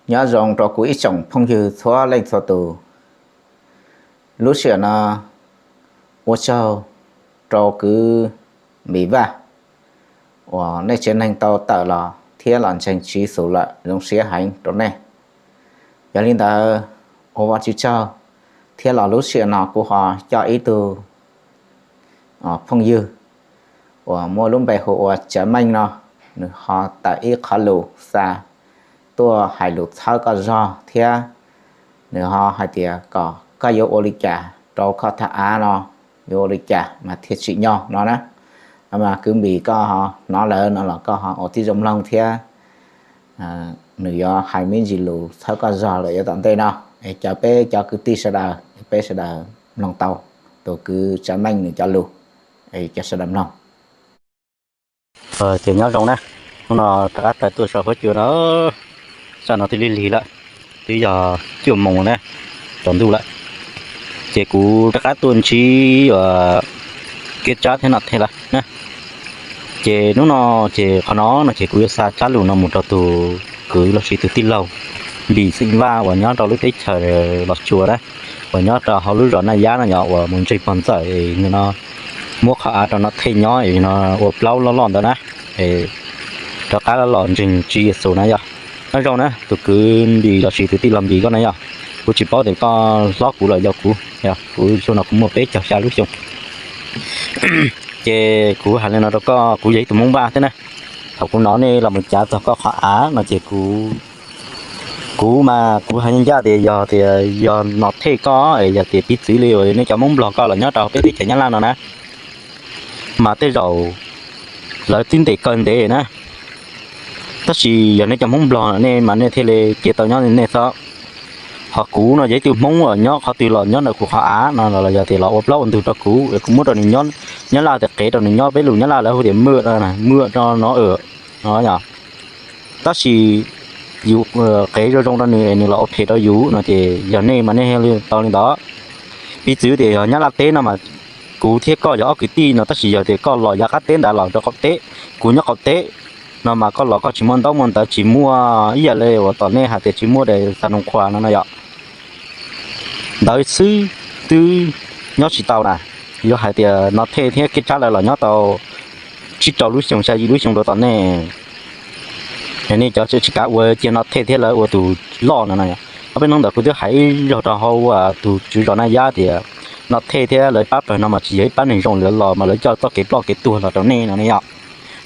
Nyob zoo rau kuv ib tsoom phooj ywg txhua leej txhua tus. Lub sij hawm no ua tsaug rau kwv Npis Vaj uas nej tsev neeg tau tawm los thiab los ntseeg Tswv Yexus lawm, zoo siab heev rau nej. Yog li ntawd, ua Vajtswv tsaug, thiab los lub sij hawm no kuv ho coj ib tug phooj ywg uas muaj lub npe hu ua Tsav Meej no, nws ho tawm ib qho lus xa tuaj hais lus txhawb koj zog thiab nws ho hais tias kom koj yuav ua li cas rau koj thaj av no, yuav ua li cas mas thiaj tsim nyog no na. Mas kwv Npis, koj ho hnov lawm no los koj ho ua tib zoo mloog thiab nws yuav hais me ntsis lus txhawb koj zog lawm yav tom ntej no. Cov peb cov kwv tij sawv daws, peb sawv daws mloog tau tus kwv Tsav Meej nws cov lus. Cov sawv daws mloog. Ces nyob zoo na, hnub no rov qab tawm tuaj saum huab cua no, sab no twb lig lig lawm, twb yog cuaj moos na, tsaus ntuj lawm. Ces kuv rov qab tuaj ntsib kev tsab thiab no thiab lawm na. Ces hnub no, ces qhov no no ces kuv yuav xa tsab lus no mus rau tus kwv los sis tus tij laug Npis Xeem Vaj uas nyob rau lub teb chaws Los Tsuas na, uas nyob rau hauv lub zos Naj Yab no yog uas mus ntseeg pog ntxawm no, muab qhov av rau Nom Thej nyob no ua plaub loj loj ntawd na, rov qab los ntseeg Tswv Yexus na yog. Nyob zoo na tus kwv Npis los sis tus tij laug Npis koj na yog, kuv tsis paub tias koj hlob kuv los yau kuv, kuv xyoo no kuv muaj peb caug xya lub xyoo. Ces kuv hais li no rau koj, kuv yog ib tug Hmoob Vaj thiab na. Thaum kuv hnov nej los mus cav txog koj qhov av no ces kuv, kuv mas kuv hais ncaj tias yog tias yog Nom Thej koj es yog tias piv txwv li uas nej cov Hmoob Nplog koj los nyob rau peb teb chaws Nyab Laj no na, mas tej zaum lawv twb ntes kawg ntev na. Tab sis yog nej cov Hmoob Nplog nej mas nej thiaj li cia tau nyob nej xwb. Ho kuv no yog ib tug Hmoob uas nyob qhov twg los nyob ntawm kuv qhov av no los yog tias los ua plaub ua ntug rau kuv, kuv muab rau nws nyob, Nyab Laj tias qev rau nws nyob, peb lus Nyab Laj lawv hu tias mượn, mượn cho nó ở no yog. Tab sis yus qev zoo zoo rau nws, nws los ua phem rau yus no ces yog nej mas nej tau li ntawd. Piv txwv tias yog Nyab Laj teb no mas kuv thiab koj yog ob kwv tij no, tab sis yog tias koj los yav qab teb ntawd los rau qaum teb, kuv nyob qaum teb no mas koj los koj tsis muaj ntaub muaj ntawv, tsis muaj ib yam li uas tom nej hais tias tsis muaj daim xas noos qhuas no no yom. Ntawd xwb twb nyob tsis tau na, yuav hais tias Nom Thej thiab Kev Tsab lawv los nyob tau tsib rau lub xyoo xya yim lub xyoo rau tom nej. Nej cov tsis kav ua cia Nom Thej thiab lawv ua tus loj no na. Ob peb hnub ntawd kuv twb hais ib zaug rau hauv tus tswv zos Naj Yab tias Nom Thej thiab lawv pab pawg no mas tsis yog ib pab neeg zoo li los mas lawv coj txoj kev ploj kev tuag los rau nej no ne yom.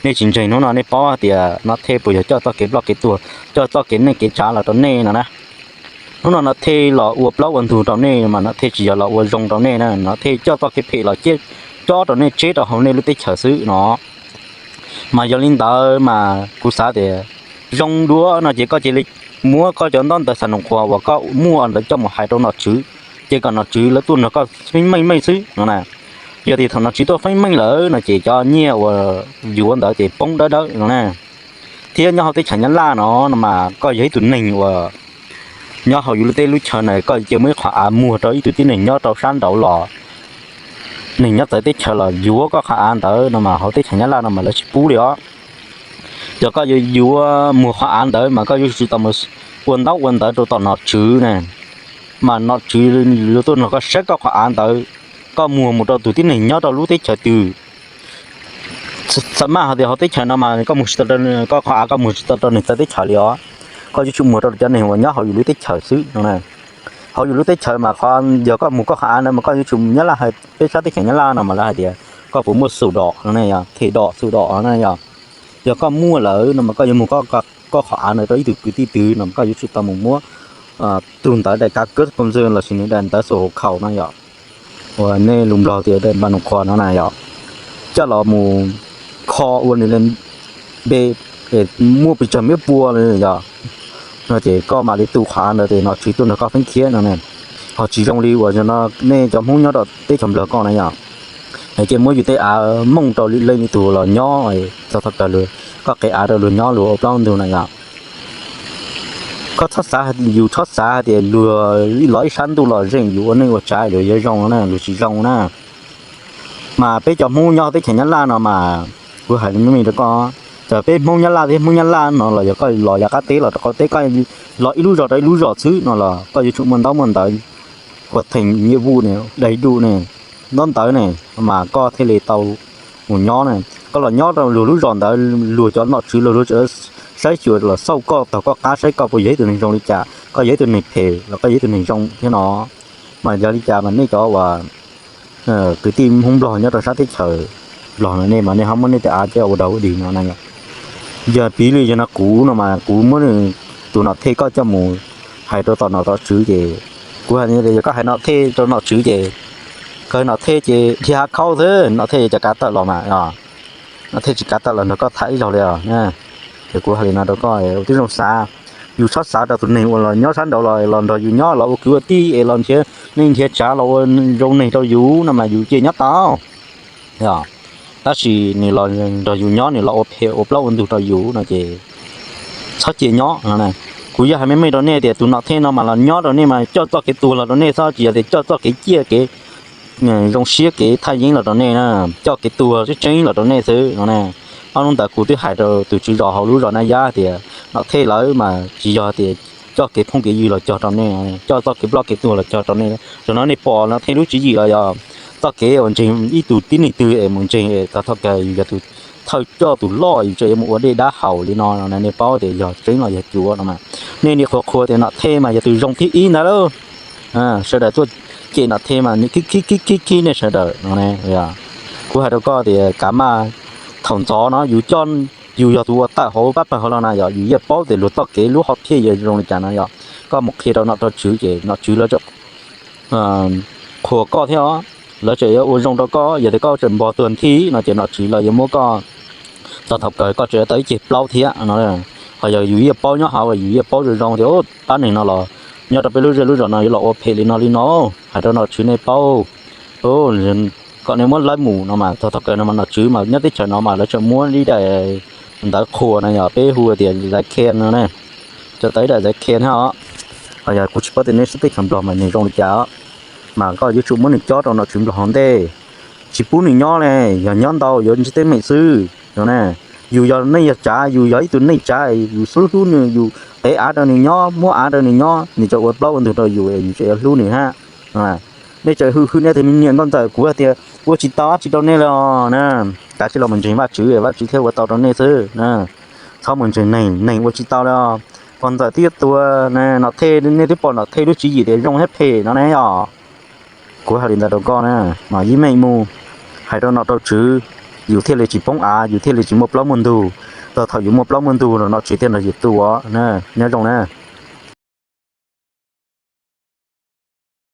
Nej tsis ntseeg hnub no nej paub tias Nom Thej puas yog coj txoj kev ploj kev tuag, coj txoj kev neej kev tsav los rau nej no na. Hnub no Nom Thej los ua plaub ua ntug rau nej mas Nom Thej tsis yog los ua zoo rau nej na, Nom Thej coj txoj kev phem los cob rau nej tseb rau hauv nej lub teb chaws xwb no. Mas yog li ntawd mas kuv xav tias zoo dua no ces koj cia li muab koj cov ntaub ntawv xas noos qhuas uas koj muaj ntawd coj mus hais rau nom tswv, ces kom nom tswv lawv tuaj nrog koj feeb meej meej xwb no na. Yog tias thaum nom tswv tuaj feeb meej lawm no ces cov nyiaj uas yuav ntawd ces poob dawb dawb no na. Thiab nyob hauv teb chaws Nyab Laj no no mas koj yog ib tug neeg uas nyob hauv yus lub teb lub chaw na, koj cia muaj ib qhov av muag rau ib tug tib neeg nyob rau sab nraud los, neeg nyob txawv teb chaws los yuav koj qhov av ntawd no mas hauv teb chaws Nyab Laj no mas lawv tsis pub li os. Yog koj yuav yuav muag qhov av ntawd mas koj yuav tsum tau mus ua ntaub ua ntawv rau tom nom tswv na, mas nom tswv yuav tuaj nrog koj saib koj qhov av ntawd, koj muag mus rau tus tib neeg nyob rau lub teb chaws twg. Txawm maj hais tias hauv teb chaws no mas koj muag tsis tau, koj qhov av koj muag tsis tau rau neeg txawv teb chaws li os, koj yuav tsum muag rau cov neeg uas nyob hauv yus lub teb chaws xwb no. Hauv yus lub teb chaws mas qhov yog koj muag koj qhov av ntawd mas koj yuav tsum, Nyab Laj hais peb sab teb chaws Nyab Laj no mas lawv hais tias koj puas muaj xu dom no ne yom, them dom xu dom no yom. Yog koj muaj lawm no mas koj yuav muag koj qhov av ntawd rau ib tug kwv tij twg no mas koj yuav tsum tau mus muab tus ntawd daim kav kab koj ntxwg los sis nws daim ntawv xu hauv khaus no yom, uas nej lus Nplog tias daim npa noos qhuas no na yom, coj los mus kho ua nws li npe, muaj pes tsawg mev pua yom, no ces koj mam li tu qhov av ntawd ces nom tswv tuaj nrog koj feeb khiav no ne. Ho tsis zoo li uas no nej cov Hmoob nyob rau teb chaws Nplog koj na yom, ces muab yus tej av mooj rau leej li tus los nyob txog thaum kawg luag, koj qev av rau luag nyob luag ua plaub ntug na yom. Koj txhob xav, yus txhob xav hais tias luag los ib sab ntuj los zeem yus ua neej ua tsav luag yuav zoo na, luag tsis zoo na. Mas peb cov Hmoob nyob teb chaws Nyab Laj no mas kuv hais me me rau koj, Peb Hmoob Nyab Laj thiab Hmoob Nyab Laj no los yog koj los yav qab teb los rau qaum teb, koj los ib lub zos rau ib lub zos xwb no los koj yuav tsum muaj ntaub muaj ntawv, huaj theem nyiaj vuj ne, dai duj ne, ntaub ntawv ne, mas koj thiaj li tau mus nyob ne. Koj los nyob rau luag lub zos ntawd, luag cov nom tswv los luag tseem saib xyuas los xauj koj taug koj qab saib koj puas yog ib tug neeg zoo li cas, koj yog ib tug neeg phem los koj yog ib tug neeg zoo thiab no. Mas yog li cas mas nej cov uas kwv tij Hmoob Nplog nyob rau sab teb chaws Nplog no nej mas nej ho muab nej tej av coj ua dog ua dig no na. Yog piv li yog no kuv no mas kuv muab tus nom thej koj coj mus hais rau tom nom tom tswv ces kuv hais tias yog koj hais nom thej rau nom tswv ces kawg nom thej ces dhia hav khaub xwb, nom thej cov kav tawm los mas, nom thej tsis kav tawm los nrog koj tham ib zaug li os. Ces kuv hais li no rau koj ua tib zoo xav, yus txhob xav rau tus neeg uas los nyob sab nraud los los nrog yus nyob los ua kwv ua tij es los nrhiav neej nrhiav tsav los ua zoo neeg rau yus no mas yus cia nyob tau. Tab sis nws los nrog yus nyob nws los ua phem ua plaub ua ntug rau yus no ces txhob cia nyob no. Kuv yog hais meej meej rau nej tias tus nom thej no mas los nyob rau nej mas coj txoj kev tuag los rau nej xwb, tsis yog tias coj txoj kev ciaj kev zoo siab kev thaj yeeb los rau nej na, coj kev tuag tseeb tseeb los rau nej xwb no. Ob hnub ntawd kuv twb hais rau tus tswv zos hauv lub zos Naj Yab tias nom thej lawv mas tsis yog tias coj kev phooj kev ywg los cog rau nej, coj txoj kev ploj kev tuag los cog rau nej. Zaum no nej pom nom thej lub tswv yim los yog txoj kev uas ntseeg ib tug tib neeg twg es mus ntseeg es tag thaum kawg yus yog tus thawj coj tus loj yus tseem yuav mus ua dej dab haus li no no, nej paub tias yog tseeb los yog cuav no mas. Nej niaj qhuav qhuas tias nom thej mas yog tus zoo thib ib ntag lauj. Sawv daws tuaj cem nom thej mas nws khib khib khib khib khib nej sawv daws no. Kuv hais rau koj tias kav maj, thaum ntxov no yus coj, yus yog tus ua tawm hauv pab pawg hauv los na yog yus yeej paub tias luag txoj kev lub hom phiaj yog zoo li cas no yog koj mus qhia rau nom rau tswv ces nom tswv lawv tseem qhuas koj thiab os, lawv tseem yuav ua zoo rau koj. Yog tias koj tseem npog tuag nthi no ces nom tswv lawv yuav muab koj, txog thaum kawg koj tseem yuav tau ib ceg plaub thiab no. Ho yog yus yeej paub nyob hauv yus yeej paub zoo zoo tias pab neeg no los nyob rau peb lub zej lub zos no yuav los ua phem li no li no, hais rau nom tswv nej paub. Kom nej muab lawv mus no mas txog thaum kawg no mas nom tswv mas nyob teb chaws no mas lawv tseem muab ib daim ntawv qhuas no yog peb hu tias zais khe no ne, tseem tau ib daim zais khe thiab os. Ho yog kuv tsis paub tias nej sab teb chaws Nplog mas nws zoo li cas, mas koj yuav tsum muab nws cob rau nom tswv Nplog hauv ntej, tsis pub nws nyob ne, yog nyob ntau yuav ntsib teeb meem xwb no ne. Yus yog neej yog tsav, yus yog ib tug neej tsav, yus xub hlub nws, yus qev av rau nws nyob, muab av rau nws nyob, nws tseem ua plaub ua ntug rau yus, yus tseem yuav hlub nws hab. Nej tseem hwm hwm nej tus me niam nkauj ntxawm kuv hais tias ua tsis tau dab tsi rau nej li os na. Kav tsij los mus ntseeg Vajtswv, Vajtswv thiaj ua tau rau nej xwb na. Txhob mus ntseeg neeg, neeg ua tsis tau li os. Pog ntxawm twb yuav tuag, nom thej, nej twb pom nom thej lub tswv yim tias zoo thiab phem no ne yom. Kuv hais li ntawd rau koj na, mas ib meem mus hais rau nom rau tswv, yus thiaj li tsis poob av, yus thiaj li tsis muaj plaub muaj ntug. Txog thaum yus muaj plaub muaj ntug los nom tswv thiaj nrog yus tu os. Nyob zoo na.